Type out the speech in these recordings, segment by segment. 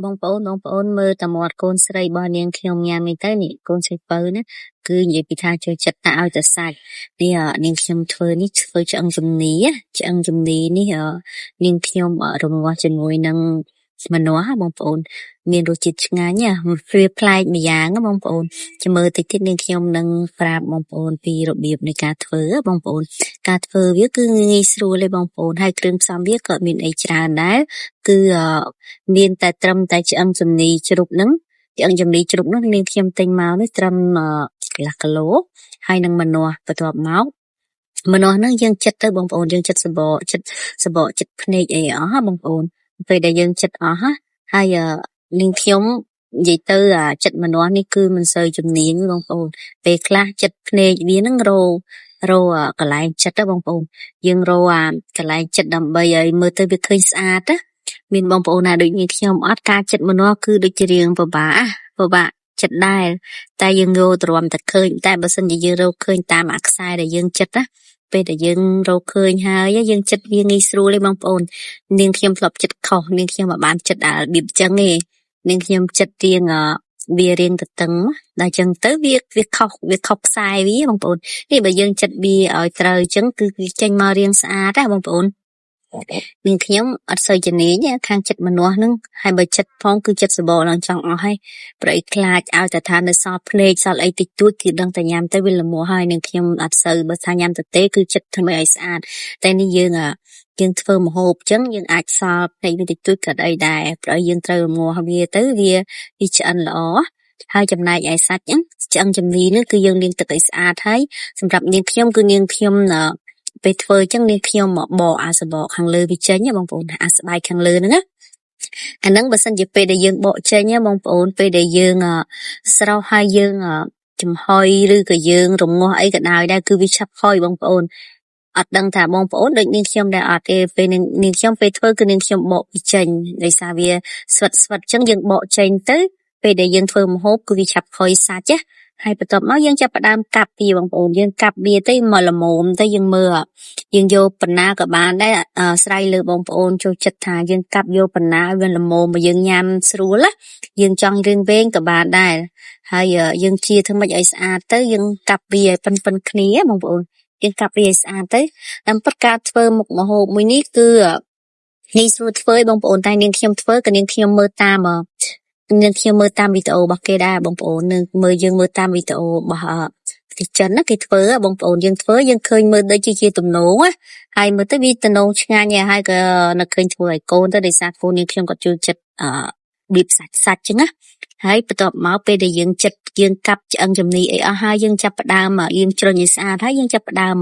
បងប្អូនបងប្អូនមើលតែមាត់កូនស្រីរបស់នាងខ្ញុំញ៉ាំនេះទៅនេះកូនស្រីពៅណាគឺនិយាយពីថាចូលចិត្តតែឲ្យតែសាច់នេះនាងខ្ញុំធ្វើនេះធ្វើឆ្អឹងជំនីឆ្អឹងជំនីនេះនាងខ្ញុំរងាស់ជាមួយនឹងម្នាស់បងប្អូនមានរសជាតិឆ្ងាញ់វាប្លែកម្យ៉ាងបងប្អូនចាំមើលតិចទៀតនាងខ្ញុំនឹងប្រាប់បងប្អូនពីរបៀបនៃការធ្វើបងប្អូនការធ្វើវាគឺងាយស្រួលទេបងប្អូនហើយគ្រឿងផ្សំវាក៏មានអីច្រើនដែរគឺមានតែត្រឹមតែឆ្អឹងជំនីជ្រូកហ្នឹងឆ្អឹងជំនីជ្រូកហ្នឹងនាងខ្ញុំទិញមកនេះត្រឹមកន្លះគីឡូហើយនឹងម្នាស់បន្ទាប់មកម្នាស់ហ្នឹងយើងចិត្តទៅបងប្អូនយើងចិត្តសបកចិត្តសបកចិត្តភ្នែកអីអស់បងប្អូនពេលដែលយើងចិត្តអស់ហើយនាងខ្ញុំនិយាយទៅអាចិត្តម្នាស់នេះគឺមិនសូវជំនាញបងប្អូនពេលខ្លះចិត្តភ្នែកវាហ្នឹងររកន្លែងចិត្តបងប្អូនយើងរអាកន្លែងចិត្តដើម្បីឲ្យមើលទៅវាឃើញស្អាតណាមានបងប្អូនណាដូចនាងខ្ញុំអត់ការចិត្តម្នាស់គឺដូចជារៀងពិបាកពិបាកចិត្តដែរតែយើងរកទ្រាំតែឃើញតែបើសិនជាយើងរកឃើញតាមអាខ្សែដែលយើងចិត្តណាពេលដែលយើងរកឃើញហើយយើងចិត្តវាងាយស្រួលទេបងប្អូននាងខ្ញុំធ្លាប់ចិត្តខុសនាងខ្ញុំមិនបានចិត្តអារបៀបចឹងទេនាងខ្ញុំចិត្តរៀងវារៀងតតឹងដល់ចឹងទៅវាវាខុសវាខុសខ្សែវាបងប្អូននេះបើយើងចិត្តវាឲ្យត្រូវចឹងគឺវាចេញមករៀងស្អាតណាបងប្អូននាងខ្ញុំអត់សូវជំនាញខាងចិត្តម្នាស់ហ្នឹងហើយបើចិត្តផងគឺចិត្តសបកឡើងចង់អស់ហើយប្រអីខ្លាចឲ្យតែថានៅសល់ភ្នែកសល់អីតិចតួចគឺដឹងតែញ៉ាំទៅវាល្មមហើយនាងខ្ញុំអត់សូវបើថាញ៉ាំទៅទេគឺចិត្តធ្វើឲ្យស្អាតតែនេះយើងយើងធ្វើម្ហូបចឹងយើងអាចសល់ភ្នែកវាតិចតួចក៏អីដែរព្រោះយើងត្រូវរងាស់វាទៅវាវាឆ្អិនល្អហើយចំណែកឯសាច់ហ្នឹងឆ្អឹងជំនីនេះគឺយើងលាងទឹកឲ្យស្អាតហើយសម្រាប់នាងខ្ញុំគឺនាងខ្ញុំពេលធ្វើអញ្ចឹងនាងខ្ញុំមកបកអាសបកខាងលើវាចេញបងប្អូនអាស្បែកខាងលើហ្នឹងណាអាហ្នឹងបើសិនជាពេលដែលយើងបកចេញបងប្អូនពេលដែលយើងស្រោះហើយយើងចំហុយឬក៏យើងរងាស់អីក៏ដោយដែរគឺវាឆាប់ខូចបងប្អូនអត់ដឹងថាបងប្អូនដូចនាងខ្ញុំដែរអត់ទេពេលនាងខ្ញុំពេលធ្វើគឺនាងខ្ញុំបកវាចេញដោយសារវាស្វិតស្វិតអញ្ចឹងយើងបកចេញទៅពេលដែលយើងធ្វើម្ហូបគឺវាឆាប់ខូចសាច់ណាហើយបន្ទាប់មកយើងចាប់ផ្ដើមកាប់វាបងប្អូនយើងកាប់វាទៅមកល្មមទៅយើងមើលយើងយកបណ្ណាក៏បានដែរស្រ័យលើបងប្អូនចូលចិត្តថាយើងកាប់យកបណ្ណាឲ្យវាល្មមមកយើងញ៉ាំស្រួលណាយើងចង់រឿងវែងក៏បានដែរហើយយើងជាធ្វើម៉េចឲ្យស្អាតទៅយើងកាប់វាឲ្យប៉ុនប៉ុនគ្នាបងប្អូនយើងកាប់វាឲ្យស្អាតទៅតាមពិតការធ្វើមុខម្ហូបមួយនេះគឺងាយស្រួលធ្វើបងប្អូនតែនាងខ្ញុំធ្វើក៏នាងខ្ញុំមើលតាមនាងខ្ញុំមើលតាមវីដេអូរបស់គេដែរបងប្អូននឹងមើលយើងមើលតាមវីដេអូរបស់គេចិនណាគេធ្វើបងប្អូនយើងធ្វើយើងឃើញមើលដូចជាជាទំនងណាហើយមើលទៅវាទំនងឆ្ងាញ់ហើយក៏នៅឃើញធ្វើឲ្យកូនទៅដោយសារកូននាងខ្ញុំក៏ចូលចិត្តអឺបៀបសាច់សាច់ចឹងណាហើយបន្ទាប់មកពេលដែលយើងចិត្តយើងកាប់ឆ្អឹងជំនីអីអស់ហើយយើងចាប់ផ្ដើមយើងជ្រុញឲ្យស្អាតហើយយើងចាប់ផ្ដើម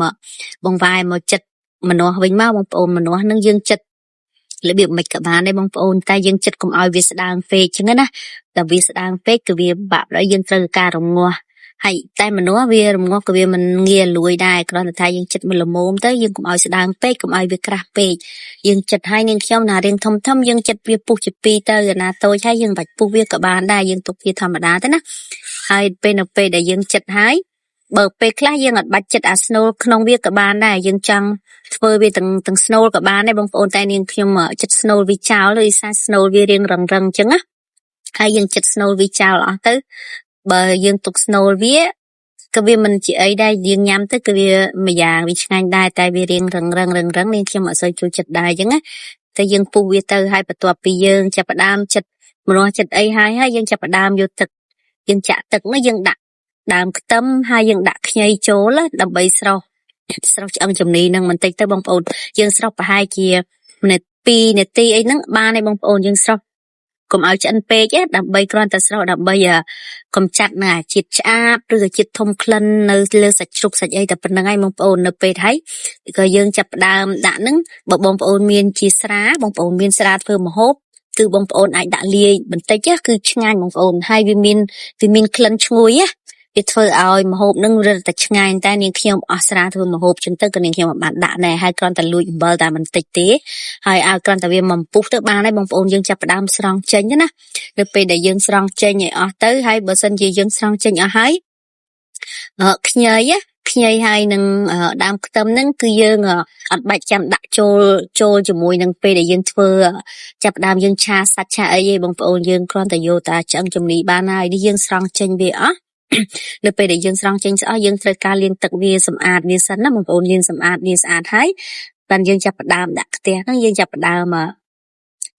បង្វែរមកចិត្តម្នាស់វិញមកបងប្អូនម្នាស់នឹងយើងចិត្តរបៀបមិនក៏បានដែរបងប្អូនតែយើងចិត្តកុំឲ្យវាស្ដើងពេកចឹងណាតែវាស្ដើងពេកគឺវាបាក់ដល់យើងត្រូវការរងាស់ហើយតែមនុស្សវារងាស់ក៏វាមិនងាយលួយដែរគ្រាន់តែថាយើងចិត្តមួយល្មមទៅយើងកុំឲ្យស្ដើងពេកកុំឲ្យវាក្រាស់ពេកយើងចិត្តហើយនាងខ្ញុំណារៀងធំធំយើងចិត្តវាពុះជាពីរទៅណាតូចហើយយើងបាច់ពុះវាក៏បានដែរយើងទុកវាធម្មតាទៅណាហើយពេលនៅពេលដែលយើងចិត្តហើយបើពេលខ្លះយើងអត់បាច់ចិត្តអាស្នូលក្នុងវាក៏បានដែរយើងចង់ធ្វើវាទាំងទាំងស្នូលក៏បានដែរបងប្អូនតែនាងខ្ញុំចិត្តស្នូលវាចោលដោយសារស្នូលវារៀងរឹងរឹងអញ្ចឹងណាហើយយើងចិត្តស្នូលវាចោលអស់ទៅបើយើងទុកស្នូលវាក៏វាមិនជាអីដែរយើងញ៉ាំទៅក៏វាមួយយ៉ាងវាឆ្ងាញ់ដែរតែវារៀងរឹងរឹងរឹងរឹងនាងខ្ញុំអត់សូវចូលចិត្តដែរអញ្ចឹងណាតែយើងពុះវាទៅហើយបន្ទាប់ពីយើងចាប់ផ្ដើមចិត្តម្នាស់ចិត្តអីហើយហើយយើងចាប់ផ្ដើមយកទឹកយើងចាក់ទឹកនោះយើងដាក់ដើមខ្ទឹមហើយយើងដាក់ខ្ញីចូលដើម្បីស្រោះស្រោះឆ្អឹងជំនីនឹងបន្តិចទៅបងប្អូនយើងស្រោះប្រហែលជា2នាទីអីហ្នឹងបានហើយបងប្អូនយើងស្រោះកុំឲ្យឆ្អិនពេកដើម្បីគ្រាន់តែស្រោះដើម្បីកំចាត់នៅអាជាតិឆ្អាបឬក៏ជាតិធំក្លិននៅលើសាច់ជ្រូកសាច់អីតែប៉ុណ្្នឹងហើយបងប្អូននៅពេលហើយក៏យើងចាប់ផ្ដើមដាក់ហ្នឹងបើបងប្អូនមានជាស្រាបងប្អូនមានស្រាធ្វើម្ហូបគឺបងប្អូនអាចដាក់លាយបន្តិចគឺឆ្ងាញ់បងប្អូនហើយវាមានវាមានក្លិនឈ្ងុយណាវាធ្វើឲ្យម្ហូបនឹងរឹតតែឆ្ងាញ់តែនាងខ្ញុំអស់ស្រាធ្វើម្ហូបចឹងទៅក៏នាងខ្ញុំមិនបានដាក់ដែរហើយគ្រាន់តែលួចអំបិលតែបន្តិចទេហើយឲ្យគ្រាន់តែវាបំពុះទៅបានហើយបងប្អូនយើងចាប់ផ្ដើមស្រង់ចេញណានៅពេលដែលយើងស្រង់ចេញឲ្យអស់ទៅហើយបើសិនជាយើងស្រង់ចេញអស់ហើយខ្ញី ខ្ញីហើយនឹងដើមខ្ទឹមហ្នឹងគឺយើងអត់បាច់ចាំដាក់ចូលជាមួយនឹងពេលដែលយើងធ្វើចាប់ផ្ដើមយើងឆាសាច់ឆាអីទេបងប្អូនយើងគ្រាន់តែយកតែឆ្អឹងជំនីបានហើយនេះយើងស្រង់ចេញវាអស់នៅពេលដែលយើងស្រង់ចេញស្អស់យើងត្រូវការលាងទឹកវាសម្អាតវាសិនណាបងប្អូនលាងសម្អាតវាស្អាតហើយបានយើងចាប់ផ្ដើមដាក់ខ្ទះហ្នឹងយើងចាប់ផ្ដើម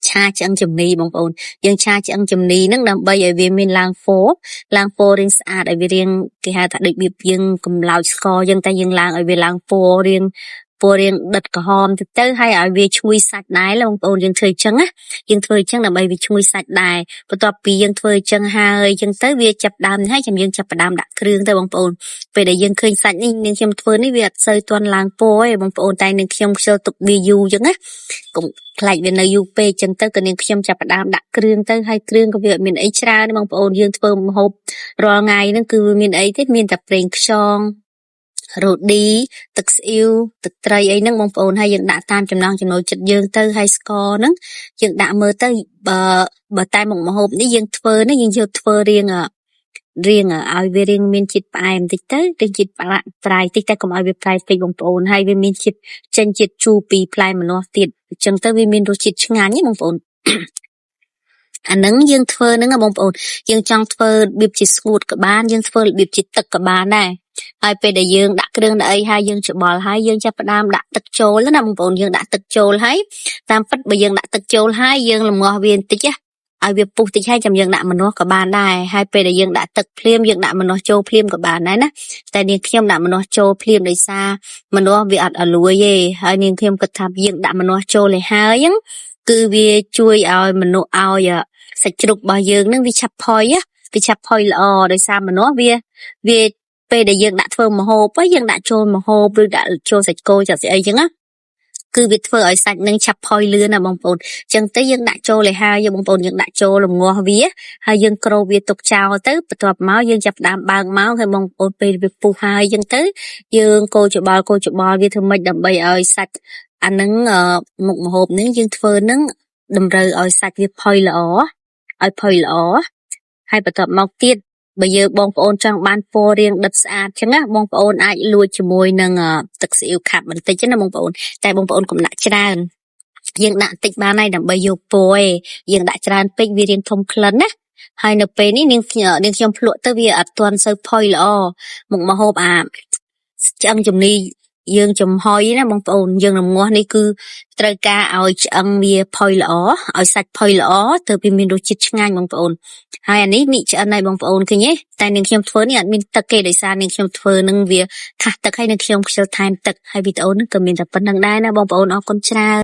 ឆាឆ្អឹងជំនីបងប្អូនយើងឆាឆ្អឹងជំនីហ្នឹងដើម្បីឲ្យវាមានឡើងពណ៌ឡើងពណ៌រាងស្អាតឲ្យវារាងគេហៅថាដូចវាយើងកម្លោចស្ករយើងតែយើងឡើងឲ្យវាឡើងពណ៌រាងពណ៌រាងដិតក្រហមទៅទៅហើយឲ្យវាឈ្ងុយសាច់ដែរបងប្អូនយើងធ្វើអញ្ចឹងណាយើងធ្វើអញ្ចឹងដើម្បីវាឈ្ងុយសាច់ដែរបន្ទាប់ពីយើងធ្វើអញ្ចឹងហើយអញ្ចឹងទៅវាចាប់ដើមហើយចាំយើងចាប់ផ្ដើមដាក់គ្រឿងទៅបងប្អូនពេលដែលយើងឃើញសាច់នេះនាងខ្ញុំធ្វើនេះវាអត់សូវទាន់ឡើងពណ៌ទេបងប្អូនតែនាងខ្ញុំខ្ជិលទុកវាយូរអញ្ចឹងណាកុំខ្លាចវានៅយូរពេកអញ្ចឹងទៅក៏នាងខ្ញុំចាប់ផ្ដើមដាក់គ្រឿងទៅហើយគ្រឿងក៏វាអត់មានអីច្រើនទេបងប្អូនយើងធ្វើម្ហូបរាល់ថ្ងៃហ្នឹងគឺវាមានអីទេមានតែប្រេងខ្យងរ៉ូឌីទឹកស្អ៊ីវទឹកត្រីអីហ្នឹងបងប្អូនហើយយើងដាក់តាមចំណង់ចំណូលចិត្តយើងទៅហើយស្ករហ្នឹងយើងដាក់មើលទៅបើបើតែមុខម្ហូបនេះយើងធ្វើនេះយើងយកធ្វើរៀងរៀងឲ្យវារៀងមានជាតិផ្អែមតិចទៅរៀងជាតិប្រៃតិចតែកុំឲ្យវាប្រៃពេកបងប្អូនហើយវាមានជាតិចេញជាតិជូរពីផ្លែម្នាស់ទៀតអញ្ចឹងទៅវាមានរសជាតិឆ្ងាញ់ណាបងប្អូនអាហ្នឹងយើងធ្វើហ្នឹងបងប្អូនយើងចង់ធ្វើរបៀបជាស្ងួតក៏បានយើងធ្វើរបៀបជាទឹកក៏បានដែរហើយពេលដែលយើងដាក់គ្រឿងដាក់អីហើយយើងច្បល់ហើយយើងចាប់ផ្ដើមដាក់ទឹកចូលណាបងប្អូនយើងដាក់ទឹកចូលហើយតាមពិតបើយើងដាក់ទឹកចូលហើយយើងលម្ងាស់វាបន្តិចណាឲ្យវាពុះតិចហើយចាំយើងដាក់ម្នាស់ក៏បានដែរហើយពេលដែលយើងដាក់ទឹកភ្លាមយើងដាក់ម្នាស់ចូលភ្លាមក៏បានដែរណាតែនាងខ្ញុំដាក់ម្នាស់ចូលភ្លាមដោយសារម្នាស់វាអត់ឲ្យលួយទេហើយនាងខ្ញុំគិតថាយើងដាក់ម្នាស់ចូលឲ្យហើយហ្នឹងគឺវាជួយឲ្យមនុស្សឲ្យសាច់ជ្រូករបស់យើងនឹងវាឆាប់ផុយវាឆាប់ផុយល្អដោយសារម្នាស់វាវាពេលដែលយើងដាក់ធ្វើម្ហូបយើងដាក់ចូលម្ហូបឬដាក់ចូលសាច់គោចាត់ស្អីចឹងណាគឺវាធ្វើឲ្យសាច់នឹងឆាប់ផុយលឿនណាបងប្អូនអញ្ចឹងទៅយើងដាក់ចូលឲ្យហើយយើងបងប្អូនយើងដាក់ចូលរងាស់វាហើយយើងគ្របវាទុកចោលទៅបន្ទាប់មកយើងចាប់ផ្ដើមបើកមកហើយបងប្អូនពេលវាពុះហើយអញ្ចឹងទៅយើងកូរច្បល់កូរច្បល់វាធ្វើម៉េចដើម្បីឲ្យសាច់អានឹងមុខម្ហូបនឹងយើងធ្វើនឹងតម្រូវឲ្យសាច់វាផុយល្អឲ្យផុយល្អហើយបន្ទាប់មកទៀតបើយើងបងប្អូនចង់បានពណ៌រាងដិតស្អាតចឹងណាបងប្អូនអាចលួចជាមួយនឹងទឹកស៊ីអ៊ីវខាប់បន្តិចណាបងប្អូនតែបងប្អូនកុំដាក់ច្រើនយើងដាក់តិចបានហើយដើម្បីយកពណ៌ឯងយើងដាក់ច្រើនពេកវារាងធំក្លិនណាហើយនៅពេលនេះនាងនាងខ្ញុំភ្លក់ទៅវាអត់ទាន់សូវផុយល្អមុខម្ហូបអាឆ្អឹងជំនីយើងចំហុយណាបងប្អូនយើងរងាស់នេះគឺត្រូវការឲ្យឆ្អឹងវាផុយល្អឲ្យសាច់ផុយល្អទើបវាមានរសជាតិឆ្ងាញ់បងប្អូនហើយអានេះនេះឆ្អិនហើយបងប្អូនឃើញទេតែនាងខ្ញុំធ្វើនេះអត់មានទឹកទេដោយសារនាងខ្ញុំធ្វើនឹងវាខាស់ទឹកហើយនាងខ្ញុំខ្ជិលថែមទឹកហើយវីដេអូនេះក៏មានតែប៉ុណ្្នឹងដែរណាបងប្អូនអរគុណច្រើន។